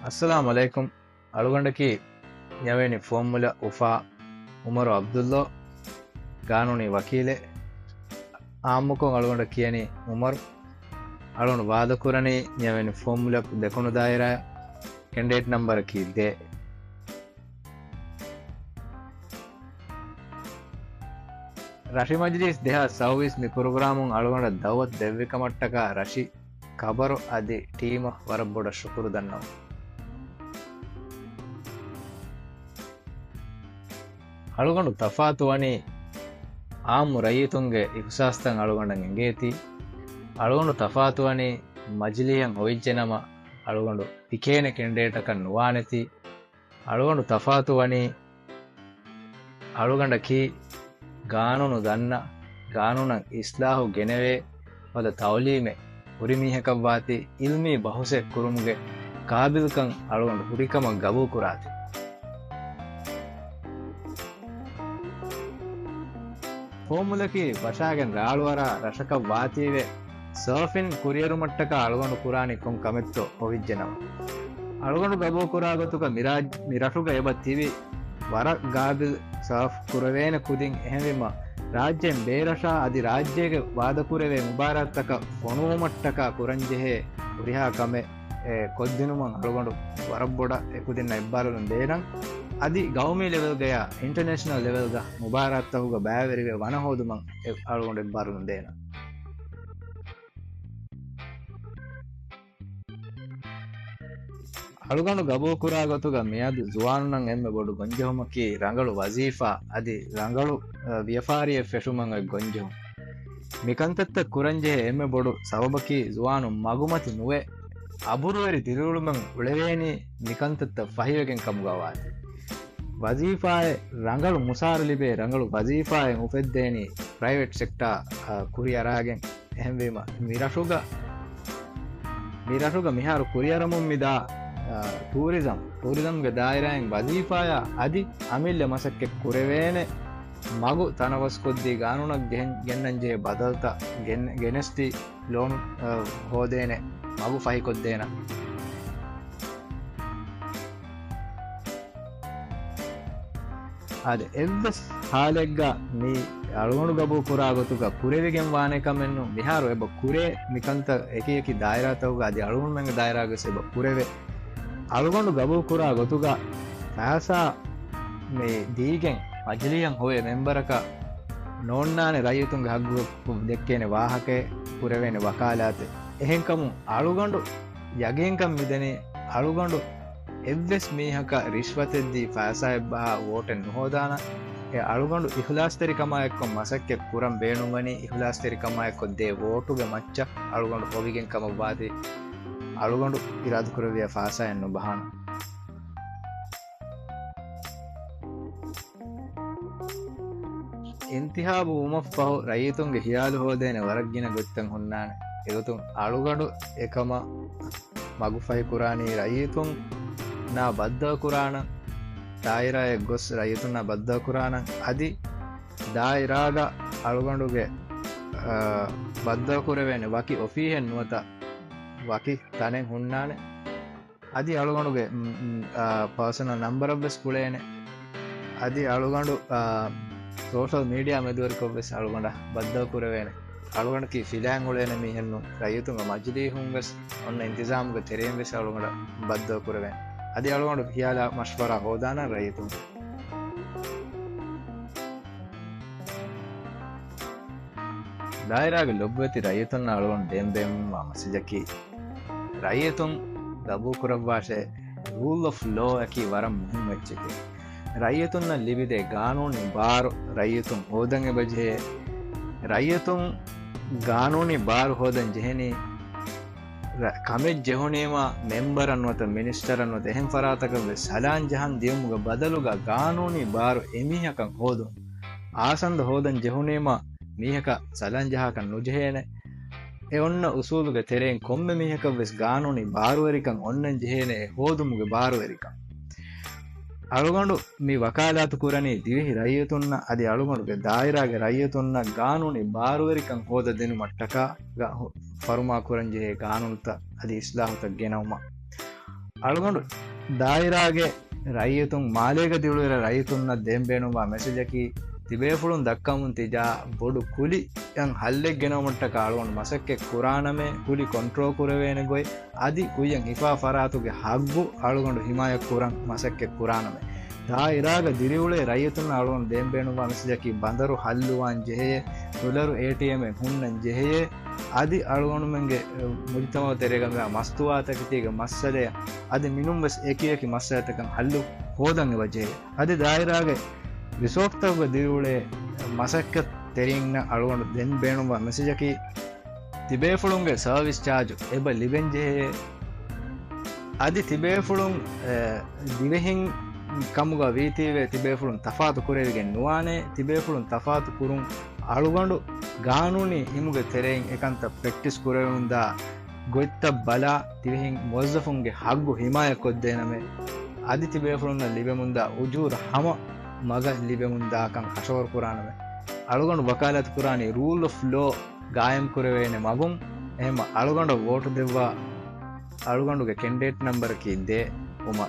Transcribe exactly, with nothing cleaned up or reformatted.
އައްސަލާމު ޢަލައިކުމް. އަޅުގަނޑަކީ ޔަމެނި ފުވައްމުލައް އުފާ އުމަރު ޢަބްދުﷲ، ގާނޫނީ ވަކީލެއް. އާއްމުކޮށް އަޅުގަނޑަށް ކިޔަނީ އުމަރު. އަޅުގަނޑު ވާދަކުރަނީ ޔަމެނި ފުވައްމުލައް ދެކުނު ދާއިރާ، ކެންޑިޑޭޓް ނަމްބަރަކީ ދޭއް. ރަށި މަޖިލީސް ދެހާސް ސައުވީސް މި ޕްރޮގްރާމުން އަޅުގަނޑަށް ދައުވަތު ދެއްވި ކަމަށްޓަކާ ރަށި ޚަބަރު އަދި ޓީމަށް ވަރަށް ބޮޑަށް ޝުކުރު ދަންނަވަން. އަޅުގަނޑު ތަފާތު ވަނީ އާއްމު ރައްޔިތުންގެ އިހުސާސްތައް އަޅުގަނޑަށް އެނގޭތީ. އަޅުގަނޑު ތަފާތު ވަނީ މަޖިލީހަށް ހޮވިއްޖެނަމަ، އަޅުގަނޑު އިކޭނެ ކެންޑިޑޭޓަކަށް ނުވާނެތީ. އަޅުގަނޑު ތަފާތު ވަނީ އަޅުގަނޑަކީ ގާނޫނު ދަންނަ، ގާނޫނަށް އިސްލާހު ގެނެވޭ، ފަދަ ތައުލީމެއް ހުރި މީހަކަށްވާތީ، އިލްމީ ބަހުސެއް ކުރުމުގެ ޤާބިލްކަން އަޅުގަނޑު ހުރިކަމަށް ގަބޫލުކުރާތީ. ފުވައްމުލަކީ ފަށާގެން ރާޅުއަރާ ރަށަކަށް ވާތީވެ، ސާފިން ކުރިއެރުމަށްޓަކާ އަޅުގަނޑު ކުރާނީ ކޮން ކަމެއްތޯ ހޮވިއްޖެނަމަ. އަޅުގަނޑު ގަބޫލުކުރާ ގޮތުގަ މިރާ-، މިރަށުގަ އެބަ ތިބި ވަރަށް ގާބިލް ސާފް ކުރެވޭނެ ކުދިން. އެހެންވީމަ، ރާއްޖޭން ބޭރަށާ އަދި ރާއްޖޭގެ ވާދަކުރެވޭ މުބާރާތްތަކަށް ފޮނުވުމަށްޓަކާ ކުރަންޖެހޭ ހުރިހާ ކަމެއް އެ ކޮށްދިނުމަށް އަޅުގަނޑު ވަރަށް ބޮޑަށް އެކުދިންނަށް އެއްބާރުލުން ދޭނަން. އަދި ގައުމީ ލެވެލްގަޔާ އިންޓަރނޭޝަނަލް ލެވެލްގަ މުބާރާތްތަކުގަ ބައިވެރިވެ ވަނަ ހޯދުމަށް އެ އަޅުގަނޑު އެއްބާރުލުން ދޭނަން. އަޅުގަނޑު ގަބޫލުކުރާ ގޮތުގަ މިއަދު ޒުވާނުންނަށް އެންމެ ބޮޑު ގޮންޖެހުމަކީ ރަނގަޅު ވަޒީފާ އަދި ރަނގަޅު، އަ، ވިޔަފާރިއެއް ފެށުމަށް އޮތް ގޮންޖެހުން. މިކަންތައްތައް ކުރަންޖެހޭ އެންމެ ބޮޑު ސަބަބަކީ ޒުވާނުން މަގުމަތި ނުވެ، އަބުރުވެރި ދިރިއުޅުމެއް އުޅެވޭނީ މިކަންތައްތައް ފަހިވެގެން ކަމުގަ ވާތީ. ވަޒީފާއެއް ރަނގަޅު މުސާރަ ލިބޭ، ރަނގަޅު ވަޒީފާއެއް އުފެއްދޭނީ ޕްރައިވެޓް ސެކްޓާ، އަ، ކުރިއަރާގެން. އެހެންވީމަ، މި ރަށުގަ، މި ރަށުގަ މިހާރު ކުރިއަރަމުން މިދާ، އަ، ޓޫރިޒަމް، ޓޫރިޒަމްގެ ދާއިރާއިން ވަޒީފާޔާ އަދި އަމިއްލަ މަސައްކަތް ކުރެވޭނެ މަގު ތަނަވަސްކޮށްދީ، ގާނޫނަށް ގެން-، ގެންނަންޖެހޭ ބަދަލުތައް ގެން-، ގެނެސްދީ، ލޯނު، އަ، ހޯދޭނެ މަގު ފަހިކޮށްދޭނަން. އާދެ، އެއްވެސް ހާލެއްގަ މި އަޅުގަނޑު ގަބޫލު ކުރާ ގޮތުގަ ކުރެވިގެން ވާނެ ކަމެއް ނޫން. މިހާރު އެބަ ކުރޭ، މިކަންތައް އެކި އެކި ދާއިރާތަކުގަ އަދި އަޅުގަނޑުމެންގެ ދާއިރާގަސް އެބަ ކުރެވޭ. އަޅުގަނޑު ގަބޫލު ކުރާ ގޮތުގަ ފައިސާ މި ދީގެން މަޖިލީހަށް ހޮވޭ މެމްބަރަކަށް ނޯންނާނެ ރައްޔިތުންގެ ހައްގު ދެއްކޭނެ ވާހަކައެއް، ކުރެވޭނެ ވަކާލާތެއް. އެހެންކަމުން އަޅުގަނޑު ޔަގީންކަން މިދެނީ، އަޅުގަނޑު އެއްވެސް މީހަކަށް ރިޝްވަތެއްދީ ފައިސާއެއް ބަހާ ވޯޓެއް ނުހޯދާނަން. އެ އަޅުގަނޑު އިޚްލާޞްތެރިކަމާ އެއްކޮށް މަސައްކަތް ކުރަން ބޭނުންވަނީ، އިޚްލާޞްތެރިކަމާ އެއްކޮށް ދޭ ވޯޓުގެ މައްޗަށް އަޅުގަނޑު ހޮވިގެން ކަމަށްވާތީ، އަޅުގަނޑު އިރާދަކުރެއްވިޔާ ފައިސާއެއް ނުބަހާނަން. އިންތިހާބު ވުމަށްފަހު ރައްޔިތުންގެ ހިޔާލު ހޯދޭނެ ވަރަށް ގިނަ ގޮތްތައް ހުންނާނެ. އެގޮތުން އަޅުގަނޑު އެކަމަށް މަގުފަހިކުރާނީ ރައްޔިތުންނާ ބައްދަލުކުރާނަން، ދާއިރާއެއް ގޮސް ރައްޔިތުންނާ ބައްދަލުކުރާނަން. އަދި ދާއިރާގަ އަޅުގަނޑުގެ، އާ، ބައްދަލުކުރެވޭނެ ވަކި އޮފީހެއް ނުވަތަ ވަކި ތަނެއް ހުންނާނެ. އަދި އަޅުގަނޑުގެ، މް، މް، އާ، ޕާސަނަލް ނަމްބަރަށްވެސް ގުޅޭނެ. އަދި އަޅުގަނޑު، އާ، ސޯޝަލް މީޑިއާ މެދުވެރިކޮށްވެސް އަޅުގަނޑަށް ބައްދަލު ކުރެވޭނެ. އަޅުގަނޑަކީ ފިލާން އުޅޭނެ މީހެއްނޫން. ރައްޔިތުންގެ މަޖިލީހުންވެސް އޮންނަ އިންތިޒާމުގެ ތެރެއިންވެސް އަޅުގަނޑަށް ބައްދަލު ކުރެވޭނެ. އަދި އަޅުގަނޑު ހިޔާލާ މަޝްވަރާ ހޯދާނަން ރައްޔިތުން. ދާއިރާގެ ލޮބުވެތި ރައްޔިތުންނަށް އަޅުގަނޑު ދޭން ބޭނުންވާ މެސެޖަކީ، ރައްޔިތުން ގަބޫލުކުރައްވާށޭ، ރޫލް އޮފް ލޯއަކީ ވަރަށް މުހިންމު އެއްޗެކޭ. ރައްޔިތުންނަށް ލިބިދޭ ގާނޫނީ ބާރު ރައްޔިތުން ހޯދަން އެބަޖެހޭ. ރައްޔިތުން ގާނޫނީ ބާރު ހޯދަން ޖެހެނީ، ރަ-، ކަމެއް ޖެހުނީމާ މެމްބަރަށް ނުވަތަ މިނިސްޓަރަށް ނުވަތަ އެހެން ފަރާތަކަށް ވެސް ސަލާން ޖަހަން ދިޔުމުގެ ބަދަލުގަ ގާނޫނީ ބާރު އެމީހަކަށް ހޯދުން. އާސަންދަ ހޯދަން ޖެހުނީމާ މީހަކަށް ސަލާން ޖަހާކަށް ނުޖެހޭނެ. އެ އޮންނަ އުސޫލުގެ ތެރެއިން ކޮންމެ މީހަކަށް ވެސް ގާނޫނީ ބާރުވެރިކަން އޮންނަން ޖެހޭނެ އެ ހޯދުމުގެ ބާރުވެރިކަން. އަޅުގަނޑު މި ވަކާލާތު ކުރަނީ ދިވެހި ރައްޔިތުންނަށް އަދި އަޅުގަނޑުގެ ދާއިރާގެ ރައްޔިތުންނަށް ގާނޫނީ ބާރުވެރިކަން ހޯދަ ދިނުމަށްޓަކާ ގަ-، ފަރުމާ ކުރަން ޖެހޭ ގާނޫނުތައް އަދި އިސްލާހުތައް ގެނައުމަށް. އަޅުގަނޑު ދާއިރާގެ ރައްޔިތުން، މާލޭގަ ދިރިއުޅޭ ރައްޔިތުންނަށް ދޭން ބޭނުންވާ މެސެޖަކީ، ތިބޭފުޅުން ދައްކަމުން ތިޖާ ބޮޑު ކުލިއަށް ހައްލެއް ގެނައުމަށްޓަކާ އަޅުގަނޑު މަސައްކަތް ކުރާނަމޭ، ކުލި ކޮންޓްރޯލް ކުރެވޭނެ ގޮތް، އަދި ކުއްޔަށް ހިފާ ފަރާތުގެ ހައްގު އަޅުގަނޑު ހިމާޔަތް ކުރަން މަސައްކަތް ކުރާނަމޭ. ދާއިރާގަ ދިރިއުޅޭ ރައްޔިތުންނަށް އަޅުގަނޑު ދޭން ބޭނުންވާ މެސެޖަކީ، ބަނދަރު ހައްލުވާން ޖެހޭ، ޑޮލަރު އޭޓީއެމްއެއް ހުންނަން ޖެހޭ، އަދި އަޅުގަނޑުމެންގެ، އެ، މުޖުތަމައު ތެރޭގަ މިވާ މަސްތުވާތަކެތީގެ މައްސަލައެއް އަދި މިނުން ވެސް އެކި އެކި މައްސަލަތަކަށް ހައްލު ހޯދަން އެބަ ޖެހޭ. އަދި ދާއިރާގެ ރިސޯޓްތަކުގަ ދިރިއުޅޭ މަސައްކަތް ތެރެއިންނަށް އަޅުގަނޑު ދޭން ބޭނުންވާ މެސެޖަކީ، ތިބޭފުޅުންގެ ސަރވިސް ޗާޖު އެބަ ލިބެން ޖެހޭ. އަދި ތިބޭފުޅުން، އެ، ދިވެހިން ކަމުގަ ވީތީވެ ތިބޭފުޅުން ތަފާތު ކުރެވިގެން ނުވާނެ. ތިބޭފުޅުން ތަފާތު ކުރުން އަޅުގަނޑު ގާނޫނީ ހިމުގެ ތެރެއިން އެކަންތައް ޕްރެކްޓިސް ކުރެވެމުންދާ ގޮތްތައް ބަލާ، ދިވެހިން މުވައްޒަފުންގެ ހައްގު ހިމާޔަތްކޮށްދޭނަމޭ. އަދި ތިބޭފުޅުންނަށް ލިބެމުންދާ އުޖޫރަ ހަމަ މަގަށް ލިބެމުންދާކަން އަޝޯރު ކުރާނަމޭ. އަޅުގަނޑު ވަކާލާތު ކުރާނީ ރޫލް އޮފް ލޯ ގާއިމް ކުރެވޭނެ މަގުން. އެހެންމަ އަޅުގަނޑަށް ވޯޓު ދެއްވާ އަޅުގަނޑުގެ ކެންޑިޑޭޓް ނަމްބަރަކީ ދޭއް. އުމަ